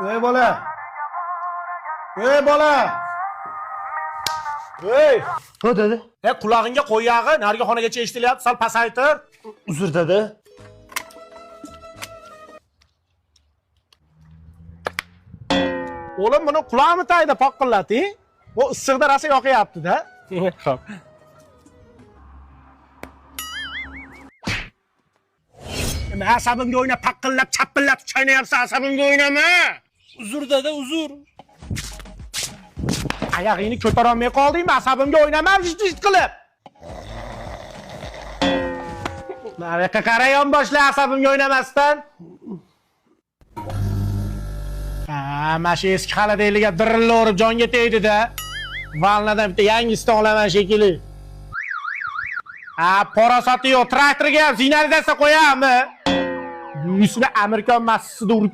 Ey bola! Ey bola! Ey! Ho dada. E qulog'ingga qo'yag'i, narigi xonagacha eshitilyapti, sal pasaytir. Uzr dada. O'g'lim buni qulog'imni tagida poqillatding. Bu issiqda rosa yoqyapti-da. Xo'p. Nima asabimga o'ynab paqillab, chapillab chaynayapsan, asabimga o'ynama. Uzr dada, uzr. Oyog'ingni ko'tarolmay qoldingmi? Asabimga o'ynama, vijt qilib. Mana bu yoqqa qara, yonboshla, asabimga o'ynamasdan. Ha, mana shu eski xolodilnikka dirilla urib jonga tegdi-da. Vannadan bitta yangisini olaman shekilli. Ha, parosati yo'q, traktorga ham signalizatsiya qo'yamiz. Yuzini Amerikan massisida urib